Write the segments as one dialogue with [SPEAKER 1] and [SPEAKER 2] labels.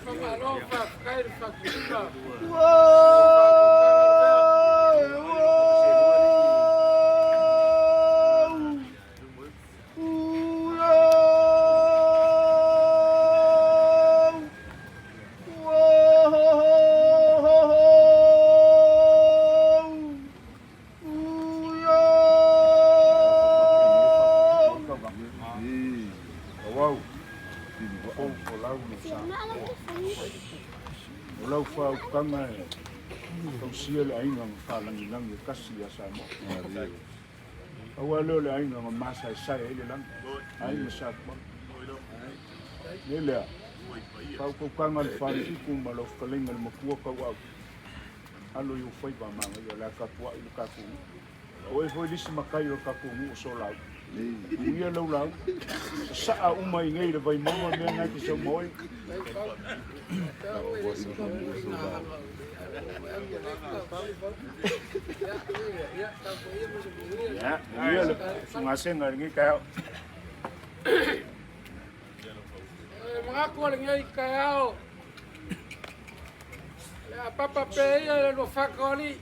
[SPEAKER 1] Faamalo faafetai le faatusima.
[SPEAKER 2] O lau faaukaga e tausia le aiga na faalagilagi e tasi ia Samoa. Pau lava lea o le aiga na masaesae ai le lagi, aiga Sa Tuala. Le lea, faautautaga le Falefitu ma lau fetalaiga le Matua Tauau, alo i ou faiva a manaia, o le a tapuai le tatou nuu. O oe foi le isi matai o le tatou nuu o Solaui. Manuia lau lauga. Sasaa uma i nei le Vaimauga mea na e te sau ma oe. Ia, manuia le sugasega i lenei taeao.
[SPEAKER 1] E manatu o lenei taeao, o le a papa pea ia le luafata o alii.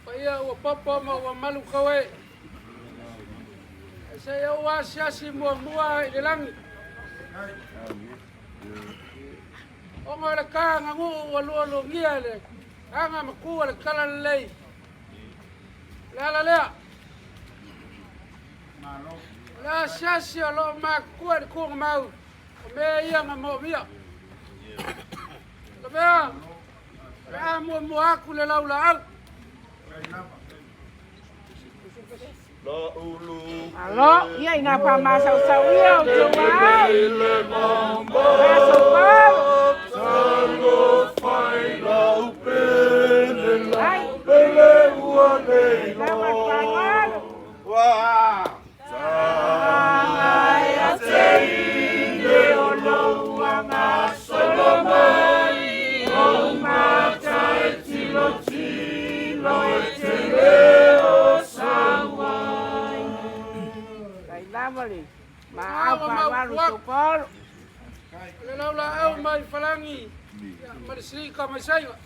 [SPEAKER 1] Paia ua popo ma ua malu tau e. Ae se i ou asiasi muamua i le lagi. Ona o le ta aganuu ua lualuagia e le aga matua le talalelei. O le ala lea. O le asiasi o lo o matutua i le tuugamau o mea ia na moomia. Lavea, o le a muamua atu le laulaau.
[SPEAKER 3] Alo, ia ina faamasausau ia o tou au. Masaupalo. Ai. Lava le faaaloalo. Ai lava le maau faaaloalo saupalo.
[SPEAKER 1] O le laulaau mai Falagi ma le silika mai Saiga.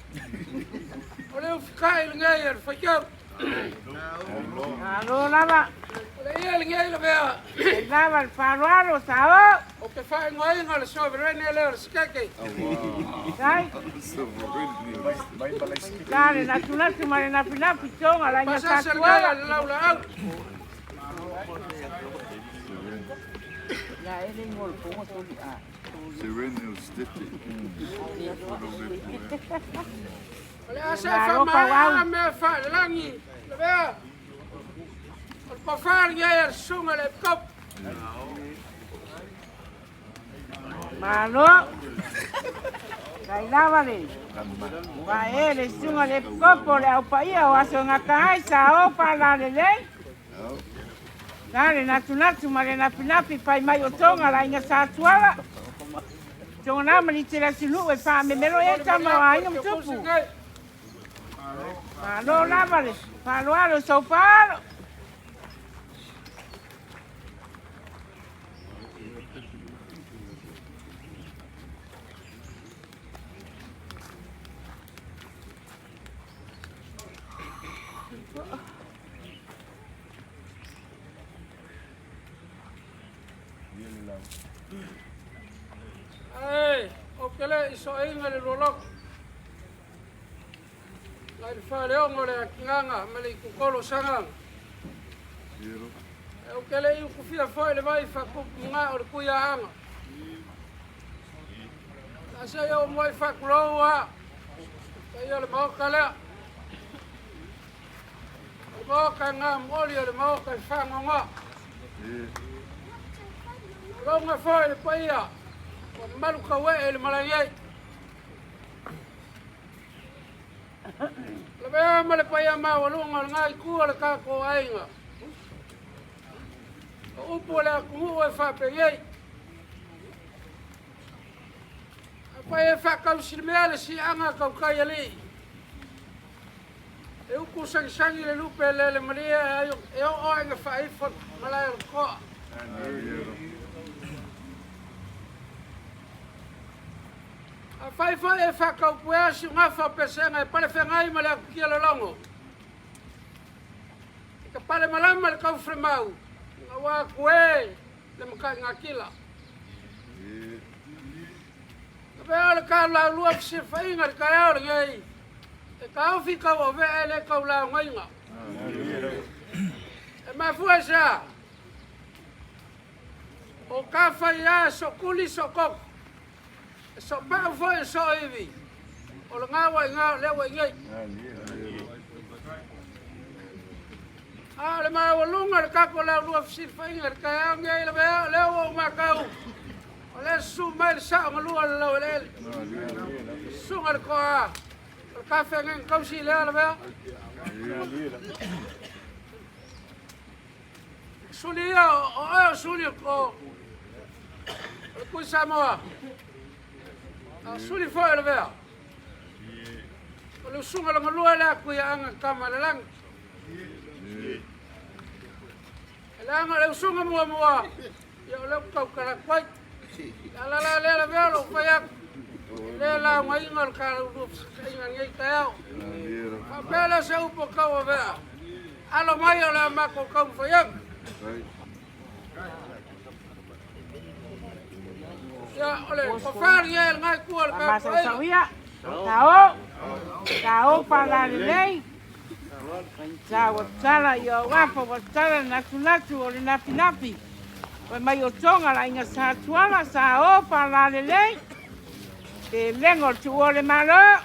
[SPEAKER 1] O le ufikai lenei a le faitau.
[SPEAKER 3] Malo lava.
[SPEAKER 1] O le ia lenei lavea.
[SPEAKER 3] Ai lava le faaaloalo sao.
[SPEAKER 1] Ou te faaigoaina le sovereign lea o le Sikeke.
[SPEAKER 3] Ai. Ta le natunatu ma le nafinafi tonga la ina
[SPEAKER 1] Pasase lenei
[SPEAKER 3] tatuala.
[SPEAKER 1] a le laulaau. O le a se
[SPEAKER 3] Malo
[SPEAKER 1] faamaea
[SPEAKER 3] pauau.
[SPEAKER 1] mea faalelagi lavea. O le tofa lenei a le susuga i le Epikopo.
[SPEAKER 3] Malo. Ai lava le vae le susuga le kopo le au paia o aso gata ai sao faalalelei. Na le natunatu ma le nafinafi fai mai o tonga la ina sa tuala. Tonga na ma ni te la sunu e wha me melo e tama o aiga matupu. Malo lava le faaaloalo saupalo.
[SPEAKER 1] Ae, ou te le i soaina le lualoto. Nai le faaleogo o le atinaga ma le itutolu o Sagaga. Ae ou te le i utufia foi le vai faatupu o le Tuiaana. A se i ou muai faatulou lava, paia o le Maota lea. O le Maota e gamuoli, o le Maota e faanoanoa. Tulouna foi le paia ua malu tauee i le malae nei. Lavea ma le paia maualuga o lena itu o le tatou aiga. O upu o le atunuu e faapenei. Afai e faatausilimea le siaga tautai alii, e upu Tusagisagi le lupe lele malie e oo aiga faaifo malae o le toa. Afai foi e faataupuea siugafa o pesega e palefeagai ma le atutia lologo. I ka pale malama le taufulemau, ina ua atu e le mataigatila. Avea o le taulaulua fesilafaiga i le taeao lenei, e taofi tauavea e le taulaogaiga. E mafua i se a? O tafai lava e sootuli soototo, e soopau foi e sooivi, o lena ua i ina o lea ua i inei. A o le maualuga o le tatou laulua fesilafaiga i le taeao lenei, lavea o lea ua ou matau, o lea e susu mai le sao galua o le laueleele, susuga i le toa o le tafeagaiga tausi lea lavea. Suli ia o oe o suli o le Tui Samoa, a suli foi o lavea. O le usuga lagalua lea atu ia Aga tama le lagi. E leaga o le usuga muamua, ia o lea ou tautala atu ai. Le ala la lea lavea o lou fai atu, e le laogaiga o le talaulua fesilafaiga i lenei taeao. Faapea lea o se upu o tauavea, alo mai o le a matou taumafai atu. Ia, o le tofa lenei a lena itu o le tapuaiga.
[SPEAKER 3] Tao, tao faalalelei. Faigata ua tala i ou afa ua tala le natunatu o le nafinafi. Fai mai o Toga le aiga Sa Tuala, sa o faalalelei. Pe lego le tuua o le Malo.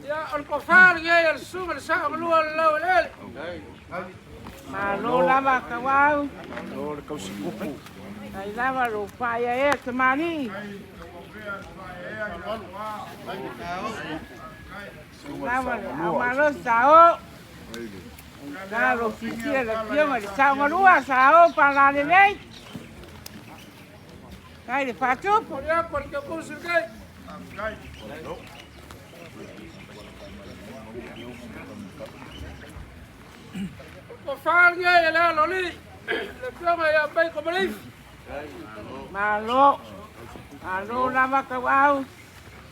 [SPEAKER 1] Ia, o le tofa lenei a le susuga i le Saogalua o le Laueleele.
[SPEAKER 3] Malo lava Kawau.
[SPEAKER 2] Malo le tausikupu.
[SPEAKER 3] Ai lava lo faaeaea tamalii. Lava le au malo sa o. Sa lo sisia le afioga i le Saogalua sa o faalalelei. Kai le faatupu.
[SPEAKER 1] Ia, ko le taukusi lenei. O le tofa lenei a le aloalii, le afioga ia Baiko Malifi.
[SPEAKER 3] Malo. Malo lava Kawau.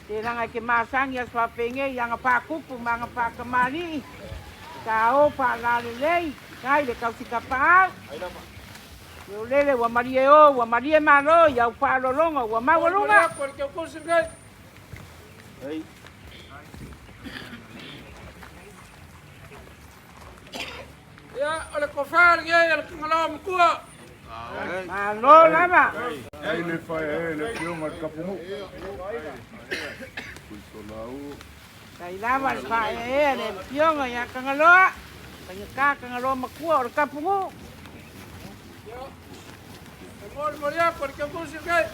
[SPEAKER 3] Telaga e te masani aso faapenei i aga faatupu ma aga faatamalii. Sa o faalalelei. Kai le tausikapaau. Leolele ua malie o, ua malie malo i au faalologo ua maualuga.
[SPEAKER 1] Ko le taukusi lenei. Ia, o le tofa lenei a le Tagaloa Matua.
[SPEAKER 3] Malo lava.
[SPEAKER 2] Ai le faaeaea i le afioga i le Tapunuu.
[SPEAKER 3] Kai lava le faaeaea le afioga ia Tagaloa. Faigata Tagaloa Matua o le Tapunuu.
[SPEAKER 1] Ia, e molimoli atu le taukusi lenei.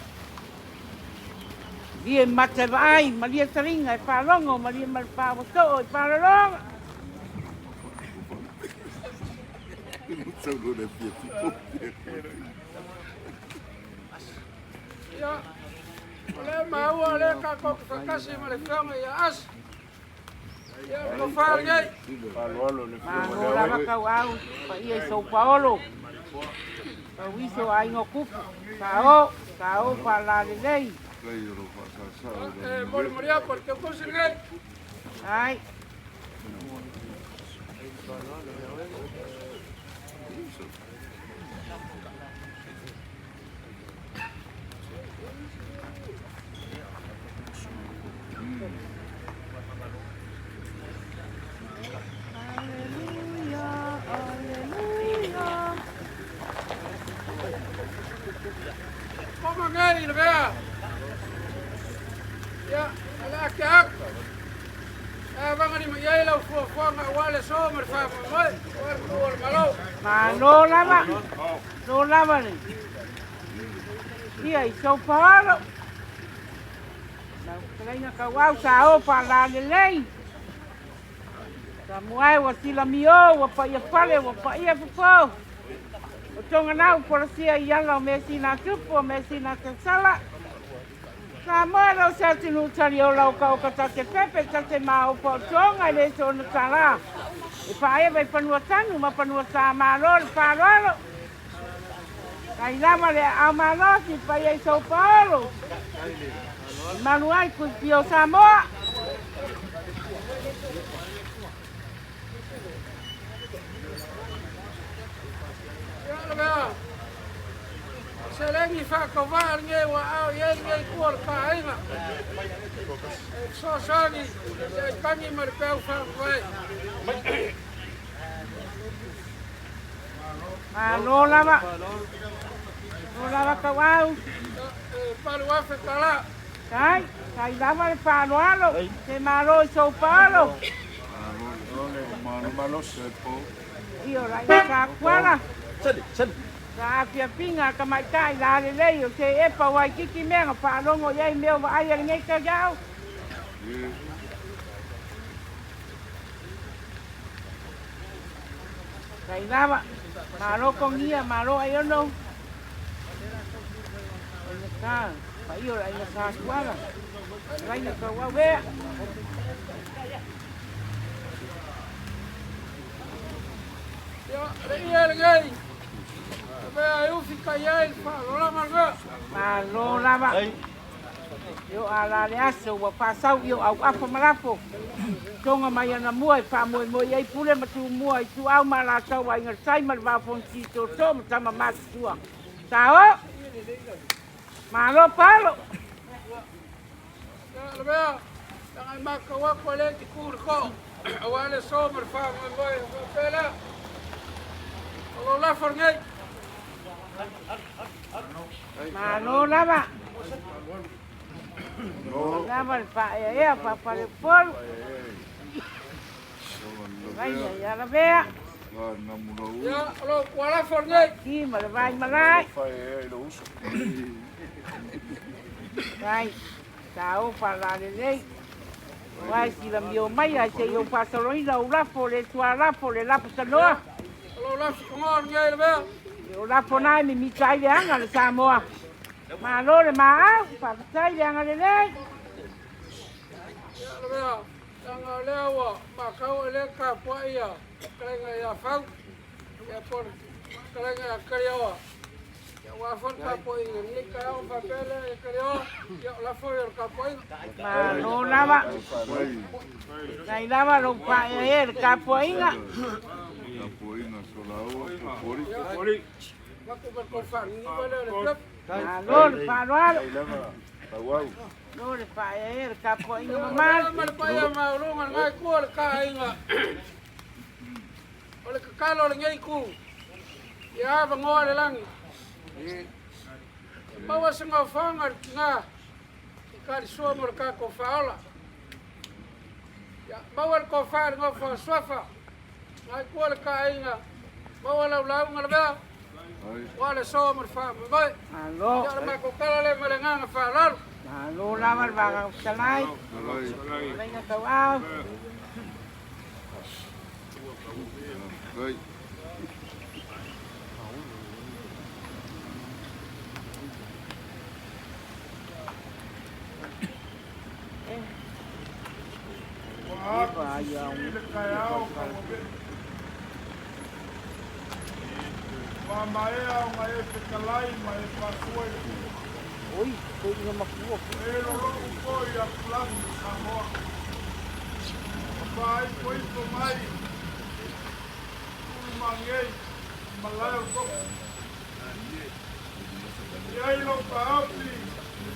[SPEAKER 3] Malie mata e vaai, malie taliga e faalogo, malie ma le faaoto'o e faalologa.
[SPEAKER 1] Ia, o lea maua o lea tatou te faatasi ma le afioga ia Asi. Ia, o le tofa lenei.
[SPEAKER 2] Faaaloalo i le afioga
[SPEAKER 3] Malo lava Tauau, paia i Soupaolo, tauiso o aiga o Kupu, sa o, sa o faalalelei.
[SPEAKER 1] Ia, e molimoli atu le taukusi lenei.
[SPEAKER 3] Ai. Aleluia, aleluia.
[SPEAKER 1] Koma nei le vea. Ia, o le ake atu. E avaga lima i ai lau fuafuaga aua le aso ma le faamoemoe, aua le tuua o le Malo.
[SPEAKER 3] Malo lava, malo lava le ia i Soupaolo. Lau fetalaiga Tauau sa o faalalelei. Samoa e ua silamio, ua paia fale, ua paia fofo. O Toganau folasia i ala o measina a tupu, o measina a tausala. Samoa e le o se atunuu taliola okaoka ta te pepe ta te maopo o Toga e le soona talā. E faaeva i fanua tanu ma fanua sa malo le faaaloalo. Tai lava le aao malosi paia i sou paolo. E malu ai kuipio o Samoa.
[SPEAKER 1] Ia lavea, o seleni faatauvaa lenei ua aao i ai lenei itu o le taaiga e fesoasoani i le aitagi ma le peau faamavae.
[SPEAKER 3] Malo lava. Malo lava tauau.
[SPEAKER 1] E 8,000 tala.
[SPEAKER 3] Tai, tai lava le faaaloalo. Te malo i sou paolo. Ia o laiga sa kuala. Sa afiafiga a tamaitai la lelei o se epa Waikiki mea na faalogo i ai mea o vaai a lenei taiao. Tai lava, malo togia, malo aiono. Aiga sa, paia o le aiga sa Tuala. Laina tauau ea.
[SPEAKER 1] Ia, le ia lenei, lavea e ufi kai ai le faaaloaloga lena.
[SPEAKER 3] Malo lava. Io a la le aso ua faasau i o auafa ma lafo. Toga mai ana mua e faamoemoe i ai Pule ma Tumua i Ituau ma Alataua, Aiga i le Tai ma le Vaa o Fonoti, Tootoo ma Tama Matutua. Sao! Malo palo!
[SPEAKER 1] Ia, lavea, leaga e matau atu e le te tu le too, aua le aso ma le faamoemoe ona faapea lea, o lou lafo lenei.
[SPEAKER 3] Malo lava. Lava le faaeaea faafaleupolu. Vaina ia lavea.
[SPEAKER 1] Ia, o lou tualafo lenei.
[SPEAKER 3] Ki ma le vai malae. Vai, taofa la lelei. Vai sila mio mai ai se i ou faasoloina ou lafo le tualafo le lafo tanoa.
[SPEAKER 1] O lou lafo togoa lenei lavea.
[SPEAKER 3] O lafo na e mimita ai le aga le Samoa. Malo le maau, faafetai le agalelei.
[SPEAKER 1] Ia, lavea, leaga o lea ua matau e le tapuai ia fetalaiga ia Fau, ia po o le fetalaiga ia Kaliaoa. Ia aua foi le tapuaiga i lenei taeao ona faapea lea ia Kaliaoa, ia o lafo ia o le tapuaiga.
[SPEAKER 3] Malo lava. Faafetai lava lou faaeaea i le tapuaiga.
[SPEAKER 1] Ia, avatu ma le tofa niniva lea o le pepe.
[SPEAKER 3] Malo le faaaloalo. Malo le faaeaea i le tapuaiga mamalu.
[SPEAKER 1] Ma le paia maualuga o lena itu o le taaiga. O le tatalo a lenei itu, ia avanoa le lagi, ia maua se nofoaga i le tina i talisua mo le tatou faaola. Ia maua le tofa i le nofo a Suafa, lena itu o le taaiga, maua lau lauga lavea, aua le aso ma le faamoemoe.
[SPEAKER 3] Malo.
[SPEAKER 1] Ia o le matou tala lea ma le agaga faaaloalo.
[SPEAKER 3] Malo lava le Vaega Fetalai. Fetalaiga Tauau.
[SPEAKER 2] Ua atu sili le taeao tauave. Ua maea ona e fetalai ma e faasua i le ulu. E lolo'u foi atulagi o Samoa. Ua faaipoipo mai Ulumagiei i malae o To'o. E i ai lou taofi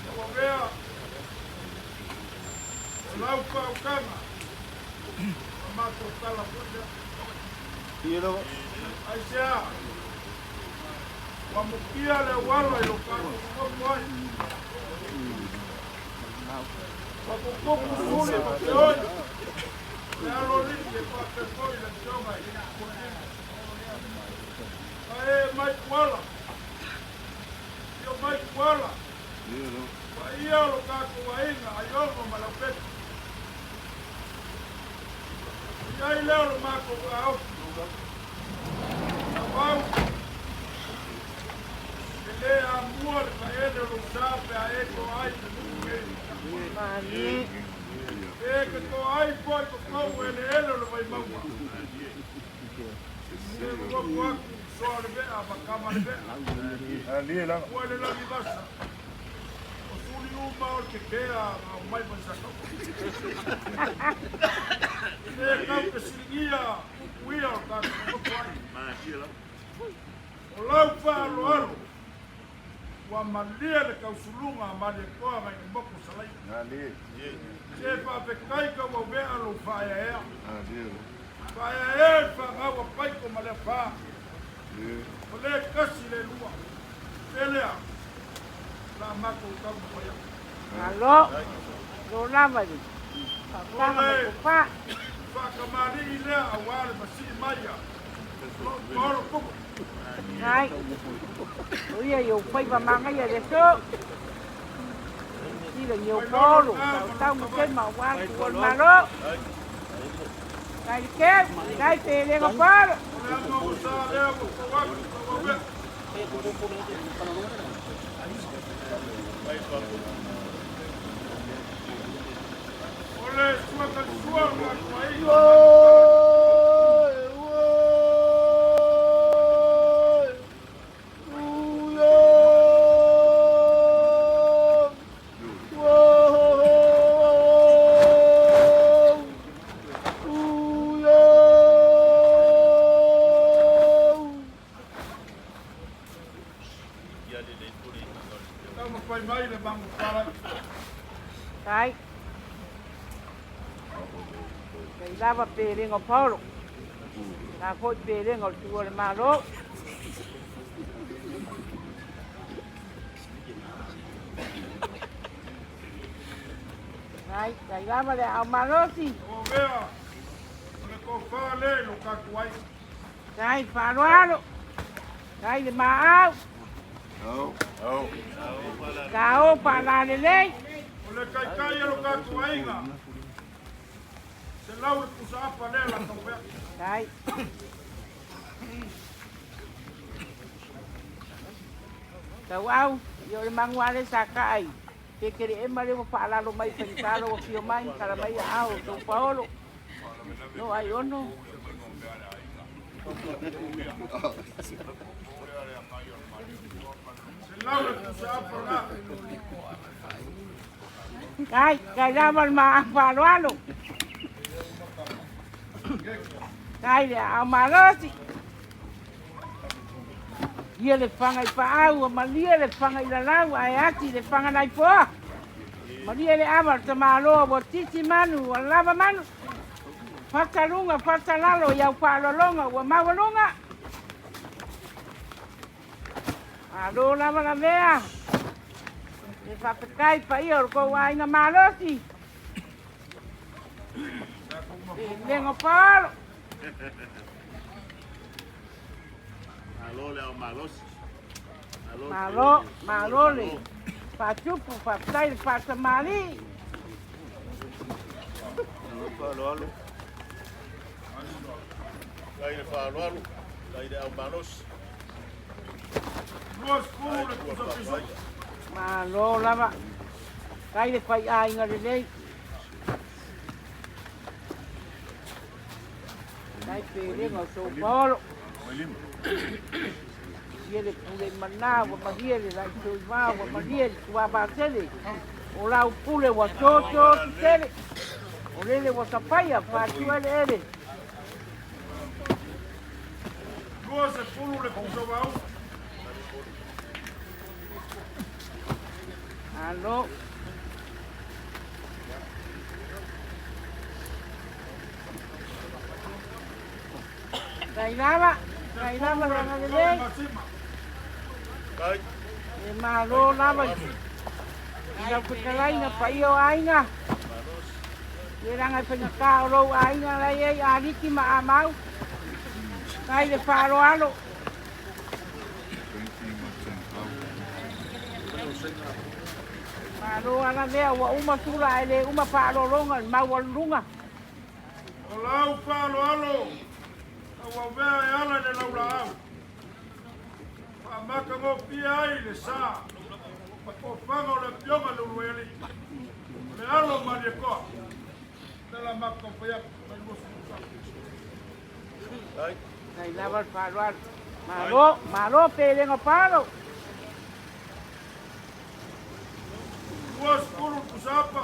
[SPEAKER 2] tauavea o lau faautaga ma matou tala foi lea. Aisea? Ua mukia le auala i lo tatou nonofo ai. Ua tutupu suli ma feoi le aloalii e faapea foi le afioga i le Kualii. Ae mai Tuala, afio mai Tuala, paia o lo tatou aiga Aiono ma Leaupepe. I ai lea o le matou taofi, Tauau, e le amua le taele o lou sa pe a e toa ai i le nuu nei.
[SPEAKER 3] Malie.
[SPEAKER 2] E ke toa ai foi ko eleele o le Vaimauga. Se momoku aku soa le vea ma kama le vea. Ua le lagi vasa. O suli uma o le kekea ma o mai mai sakau. E kau ke siligia uia o tatou momoku ai. O lau faaaloalo ua malie le tausuluga a Malietoa nai le moku o Salaia. Se faafetai tauauvea lou faaeaea. Faaeaea i le fanau a Paiko ma Leafa. Ua le tasi le lua. Pelea, o le a matou taumafai atu.
[SPEAKER 3] Malo, lo lava le
[SPEAKER 2] O
[SPEAKER 3] faautaga ma
[SPEAKER 2] le
[SPEAKER 3] le tofa.
[SPEAKER 2] faatamalii lea auā le masii mai a lou paolo tupu.
[SPEAKER 3] Ai, o ia i ou faiva magaia i le aso. Sila i ou
[SPEAKER 2] Mai lalo
[SPEAKER 3] paolo,
[SPEAKER 2] lena ma lou
[SPEAKER 3] tautau ma
[SPEAKER 2] tavai.
[SPEAKER 3] tema aua le tuua o le Malo. Tai le keu, tai pelega paolo.
[SPEAKER 2] O le anoaga lea ua fou atu tauauvea. O le suatalisua o le tatou aiga ma matou Taumafai mai le magufalai.
[SPEAKER 3] Tai, tai lava pelega o paolo. La foi pelega o le tuua o le Malo. Tai, tai lava le aao malosi.
[SPEAKER 2] Tauavea o le tofa lea i lo tatou aiga.
[SPEAKER 3] Tai faaaloalo. Tai le maau. Tao faalalelei.
[SPEAKER 2] O le taitai e lo tatou aiga. Se lau le pusaapa lea la tauvea.
[SPEAKER 3] Tai. Tauau, ia o le manuale sa kaai. Pe kere e male ua faalalo mai faigata lou afio mai ma tala mai aao o tou paolo. No ai ono.
[SPEAKER 2] Se lau le pusaapa la.
[SPEAKER 3] Tai, tai lava le maa faaaloalo. Tai le aao malosi. Ia le faga i paau, ua malie le faga i lalau, ae ati le faga nai poa. Malie le ava o le tamaloa ua titi manu, ua lava manu. Fata luga, fata lalo, i au faaaloaloga ua maualuga. Malo lava lavea. E faafetai paia o le tou aiga malosi. Pelega o paolo. Malo, malo le faatupu, faafetai le faatamalii.
[SPEAKER 2] 20 le pusa pisu'u.
[SPEAKER 3] Malo lava. Tai le faiaiga lelei. Tai pelega o tou paolo. Ia le pule manā ua malie le laitoivā ua malie le tuavasele. O lau pule ua tōtō tetele. O lele ua tapaia faatu eleele.
[SPEAKER 2] 20 le pusa vaoga.
[SPEAKER 3] Malo. Tai lava, tai lava
[SPEAKER 2] 10
[SPEAKER 3] le
[SPEAKER 2] le
[SPEAKER 3] agalelei.
[SPEAKER 2] masima.
[SPEAKER 3] E malo lava i lau fetalaiga paia o aiga. Le laga i faigata o lou aiga lai ai aliki ma amau. Tai le faaaloalo. Malo alavea ua uma tula ae le uma faaaloaloga i le maualuluga.
[SPEAKER 2] O lau faaaloalo tauavea e ala i le laulaau. Faamatagofie ai le sa ma tofaga o le afioga i le Uluaialii. Le alo o Malietoa, lea o le a matou taumafai atu, tai 20 tausaga.
[SPEAKER 3] Tai lava le faaaloalo. Malo, malo pelega o paalo.
[SPEAKER 2] 20 le pusaapa,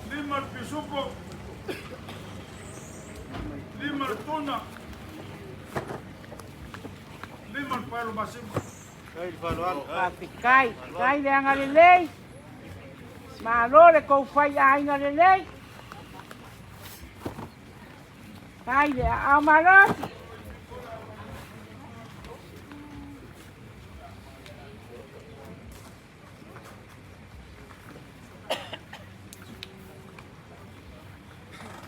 [SPEAKER 2] 5 le pisupo, 5 le tuna, 5 le paelo masima.
[SPEAKER 3] Faafetai, faafetai le agalelei. Malo le tou faiaiga lelei. Tai le aao malosi.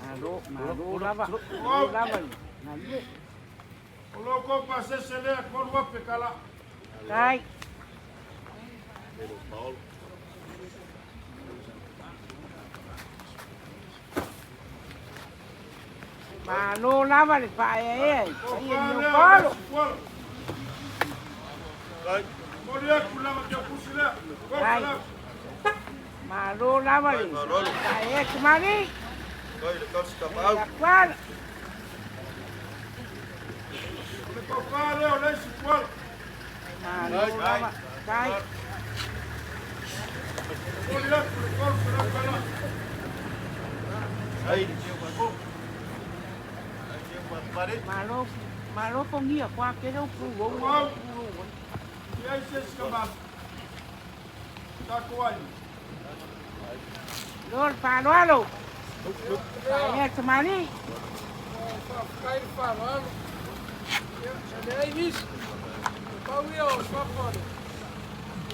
[SPEAKER 3] Malo, malo lava, malo lava. Galue.
[SPEAKER 2] O lo outou pasese lea, 3,000 tala.
[SPEAKER 3] Tai. Malo lava le faaeaea i
[SPEAKER 2] O
[SPEAKER 3] paia
[SPEAKER 2] fa
[SPEAKER 3] i
[SPEAKER 2] lea o
[SPEAKER 3] Leopolo.
[SPEAKER 2] le isi fuala. Momoli atu lava teukusi lea,
[SPEAKER 3] Tai.
[SPEAKER 2] 300.
[SPEAKER 3] Malo lava le faaeaea kamali'i. Leakuala.
[SPEAKER 2] O le tofa lea o le isi fuala.
[SPEAKER 3] Malo lava. Tai.
[SPEAKER 2] Momoli atu le 300 tala.
[SPEAKER 3] Malo, malo pogia kwa kere upu o
[SPEAKER 2] Uau.
[SPEAKER 3] upu.
[SPEAKER 2] E ai se isi kamali. Tatou ai.
[SPEAKER 3] Lo le faaaloalo. Faaeaea kamali'i.
[SPEAKER 1] Faafetai le faaaloalo. Ia, e leai nisi. E pau ia o suafa o le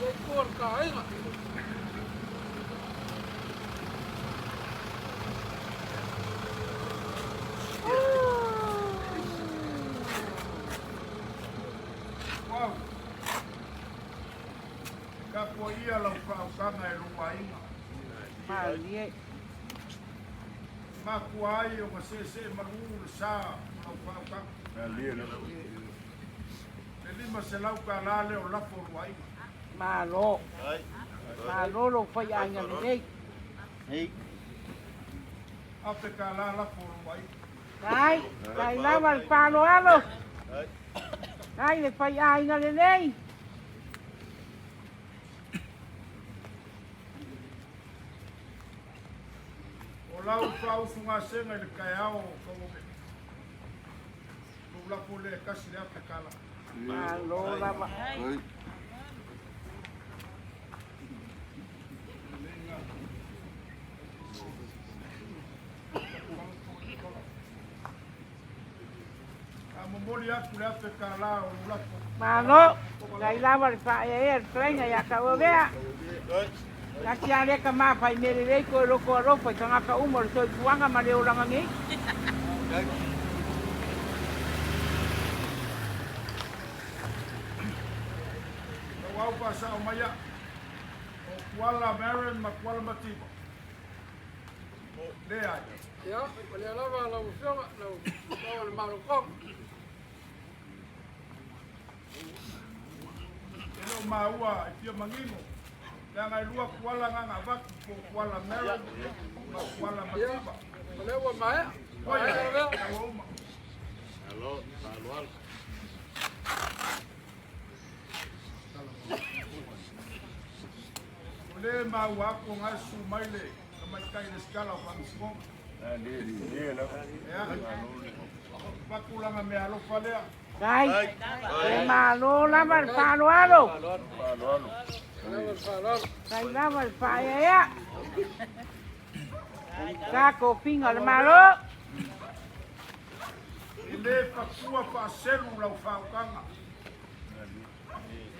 [SPEAKER 1] itu o le ta aiga.
[SPEAKER 2] Uau. Tapuaia lau faautaga e lou aiga.
[SPEAKER 3] Malie.
[SPEAKER 2] Makua ai ona seesee malū le sā o lau faautaga. Le $500 lea o lafo o lou aiga.
[SPEAKER 3] Malo. Malo lou faiaiga lelei.
[SPEAKER 2] $1,000 lafo o lou aiga.
[SPEAKER 3] Tai, tai lava le faaaloalo. Tai le faiaiga lelei.
[SPEAKER 2] O lau faausugasega i le taeao o tauave. Lou lafo lea e $1,000.
[SPEAKER 3] Malo lava.
[SPEAKER 2] A momoli atu le $1,000 o lou lafo.
[SPEAKER 3] Malo. Tai lava le faaeaea le fetalaiga ia Tauavea. Tasi lava lea tama fai mea lelei toe loko alofa i tagata uma o le soifuaga ma le olaga nei.
[SPEAKER 2] Lau au faasao mai au. O Kuala Maren ma Kuala Mativa. Leai.
[SPEAKER 1] Ia, o lea lava lau afioga, lau afioga i le Malo.
[SPEAKER 2] E le o maua e fia manino. Leaga e lua Kuala na na avatu po o Kuala Maren ma Kuala
[SPEAKER 1] Ia,
[SPEAKER 2] Mativa.
[SPEAKER 1] o lea ua maea.
[SPEAKER 2] Oi,
[SPEAKER 1] Maea Lavea.
[SPEAKER 2] ua uma. O lea e maua atu o na e susu mai le tamaitai resitala o Faamasinoga. Ia, avatu lana meaalofa lea.
[SPEAKER 3] Tai. E malo lava le faaaloalo.
[SPEAKER 1] Lava le faaaloalo.
[SPEAKER 3] Tai lava le faaeaea. Ta tofiga o le Malo.
[SPEAKER 2] E lē fatua faaselu lau faautaga.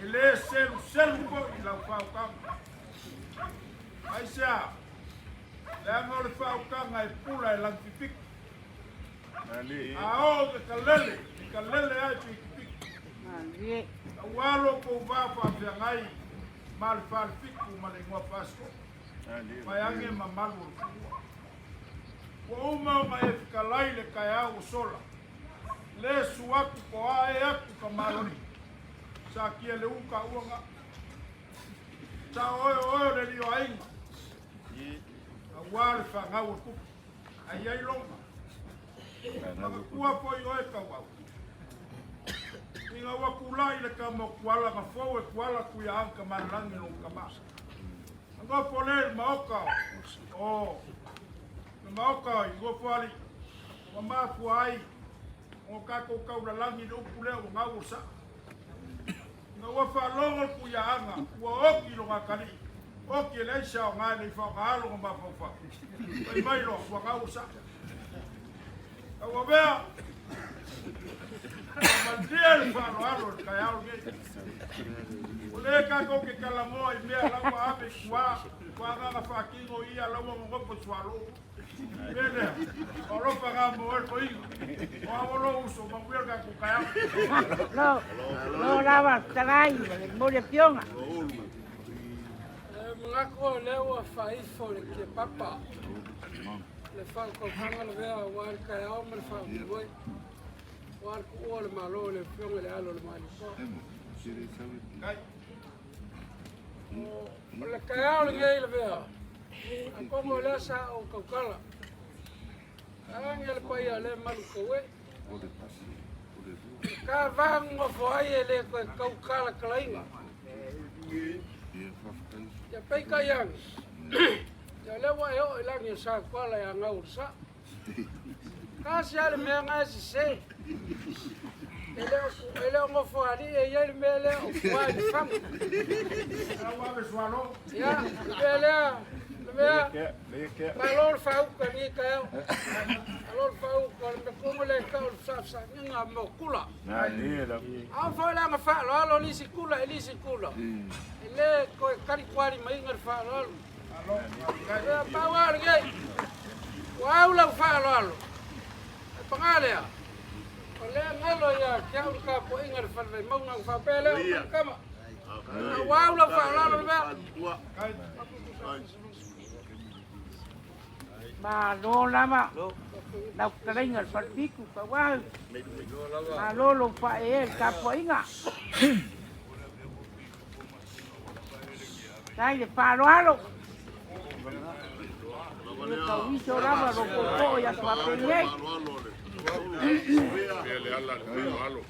[SPEAKER 2] E lē seluselu foʻi lau faautaga. Aisea, leaga o le faautaga e pula e lagipipiki. A oo i ka lele, i ka lele ai pikipiki.
[SPEAKER 3] Malie.
[SPEAKER 2] Auā lo kou va faafeagai ma le falefitu ma le igoa Fasitoouta. Vaeage mamalu o le fanua. Ua uma ona e fetalai le taeao ua sola. Le susu atu po o a ea atu ka maloli. Satia le u taua ga. Sa oe o oe o le alii o aiga.
[SPEAKER 4] Auā le fanau o tupu. Ai ai loga. Manatua foi oe Tauau. Ina ua tulai le tama o Tuala na fou e Tuala Tuiaana Tamalelagi lona tama. Na nofo lea i le maota o le maota i Nofoalii ua mafua ai ona tatou taulalagi i le upu lea ua gau o le saa. Ina ua faalogo le Tuiaana ua oti lona atalii, oti e leai se aoga e le i faaaoga lona mafaufau. Fai mai loa ua gau o le saa. Tauavea, ua malie le faaaloalo i le taeao lenei. O lea tatou te talanoa i mea la ua ave i tua, ua agaga faatino ia la ua nonofo i sualuu. O le mea lea, o alofa na mo oe le toeaina. O au o lou uso, manuia le tatou taeao.
[SPEAKER 3] Lo, lo lava talai ma le momoli afioga.
[SPEAKER 1] E manatu o lea ua faaifo le kepapa le faautautaga lavea aua le taeao ma le faamoemoe aua le tuua o le Malo i le Afioga i le Alo o le Malietoa. O le taeao lenei lavea, atonu o lea sa ou tautala, age le paia o lea malu tauē. Ka va nofo ai e le toe tautalatalaina. Ia peitai ane, ia o lea ua e oo i lagi o Satuala ia gau o le saa. Tasi lava le mea na e sese. E le o Nofoalii e i ai le mea lea o tua i le faga. Ia, le mea lea, le mea, malo le faauta i lenei taeao. Malo le faauta, o le mea tonu lea e tau o le fesaafesaagiga mo tula. A oo foi la ina faaaloalo nisi tula i nisi tula, e le toe talitualimaina le faaaloalo. Ia, pau lava o lenei, ua au lau faaaloalo, ae paga lea, o lea galo ia te au le tapuaiga i le Fale Vaimauga ona faapea lea, o le tama, a ua au lau faaaloalo le mea.
[SPEAKER 3] Malo lava lau fetalaiga i le Falefitu Tauau. Malo lou faaeaea i le tapuaiga. Tai le faaaloalo. E tauiso lava lou poopoo i aso faapenei. Malo.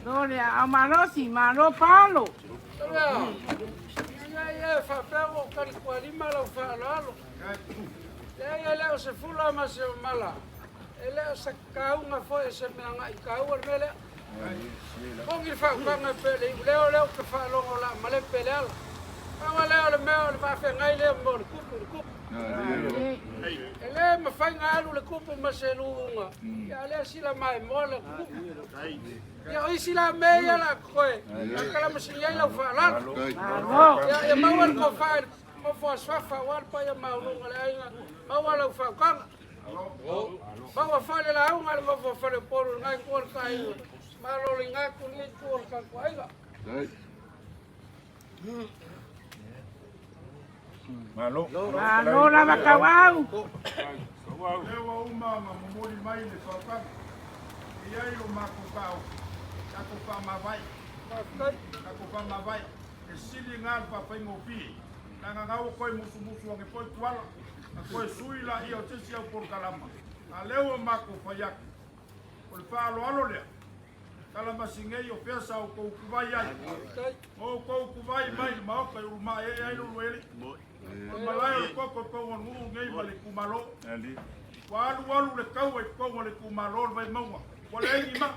[SPEAKER 3] Malo le aao malosi, malo Paolo.
[SPEAKER 1] Ia ia e faapea ua ou talitualima lau faaaloalo. Leai e le o se fula ma se mala, e le o se kauga foi o se mea agai taua le mea lea. Pogi le faautaga e pei o le iuleo lea ou te faalogo o le a malepe le ala. Pau lava lea o le mea o le faafeagai lea mo le kupu i le kupu. E le mafai ona alu le kupu ma se luuga, ia a o lea sila maimoa le kupu. Ia o isi la mea ia o le a totoe, a kalamasini ai lau faaaloalo. Ia, ia maua le tofa i le nofo a Suafa aua le paia maualuga o le aiga, maua lau faautaga. Maua foi le lauga a le nofo a Faleupolu i lena itu o le taaiga, maloloina atu lenei itu o le tatou aiga.
[SPEAKER 2] Malo.
[SPEAKER 3] Malo lava Tauau.
[SPEAKER 4] Lea ua uma ona momoli mai le fautuaga, e i ai lo matou taofi, tatou faamavae, tatou faamavae, e sili na le faafaigofie, leaga na ua toe musumusu ane foi Tuala, na toe sui laia o se isi au polokalama, a lea ua matou fai atu, o le faaaloalo lea, Kalamasingei o fea sa outou utuvai ai? O outou utuvai mai le maota i Ulumaeae ai le uluele. O le malae o le koko i Pauganuu nei ma le itumalo. Ua alualu le taua i totonu o le itumalo o le Vaimauga. Ua leai ni maa.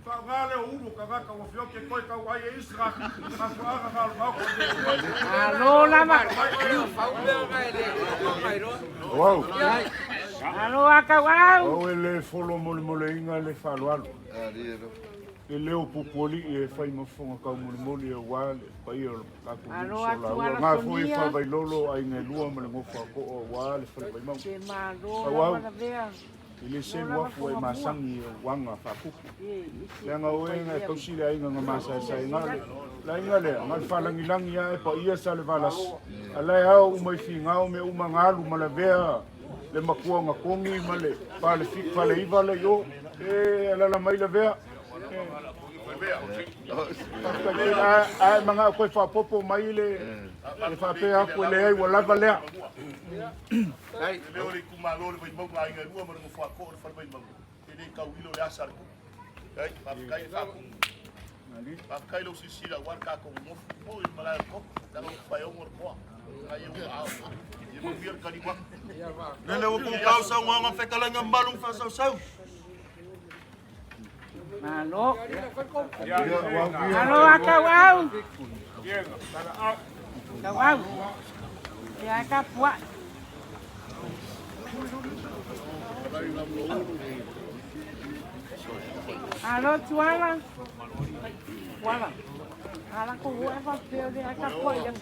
[SPEAKER 4] Faaaoga lea o ulu o tagata ua feoti e toe tau ai e isi mafuaaga na o le maota i le
[SPEAKER 3] Malo lava.
[SPEAKER 2] Wow.
[SPEAKER 3] Malo a Tauau.
[SPEAKER 2] Au e le folo molemoleina le faaaloalo. E le o Pupualii e fai ma fofoga taumolimoli aua le paia o le tatou nuu
[SPEAKER 3] Malo atu
[SPEAKER 2] solaua.
[SPEAKER 3] ala
[SPEAKER 2] Ngā foi e
[SPEAKER 3] Sonia.
[SPEAKER 2] Faavailolo, aiga e lua ma le nofo a toa aua le fale Vaimauga.
[SPEAKER 3] Te malo
[SPEAKER 2] Sauau,
[SPEAKER 3] lava lavea.
[SPEAKER 2] e le
[SPEAKER 3] Malo
[SPEAKER 2] selu
[SPEAKER 3] lava
[SPEAKER 2] afu ai
[SPEAKER 3] Fonga Mua.
[SPEAKER 2] masagi e uaga faakupu.
[SPEAKER 3] E isi
[SPEAKER 2] Leaga o
[SPEAKER 3] e
[SPEAKER 2] e na e
[SPEAKER 3] paia.
[SPEAKER 2] tausi le aiga na masaesae nga le le aiga lea, nga le faalagilagi lava e paia Salevalasi. A la e ao uma i Finao mea uma nga alu ma lavea. le matua na togi ma le faleiva le i o, e alala mai Lavea. Ae manao toe faapopo mai le faapea atu e leai ua lava lea.
[SPEAKER 4] Le o le itumalo le Vaimauga aiga e lua ma le nofo a too o le fale Vaimauga e le tauilo le asa a le tupu. Faafetai le faatumu. Faafetai lou silasila aua le tatou nonofo foi i le malae o le toto. Leaga ua faeono le toa. Ai e ua ao. Ia manuia le taliu atu.
[SPEAKER 5] Lele ua kukau saunoaga ma fetalaiga mamalu ma faasausau.
[SPEAKER 3] Malo. Malo a tauau. Tauau. Ia ka pua. Alo tuala. Tuala. Ala ko ua fa peo le aka pua ia.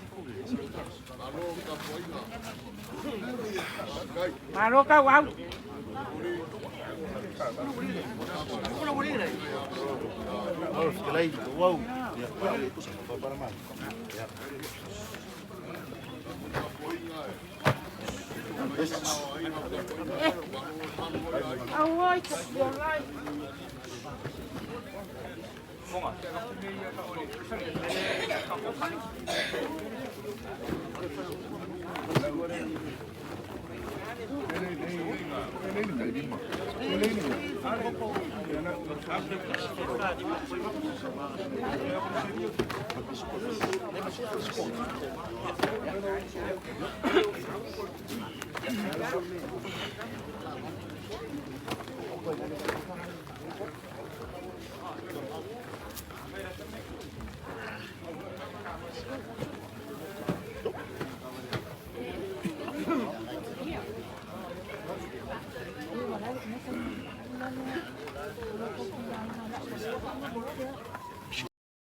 [SPEAKER 3] Malo tauau. Auoi, ka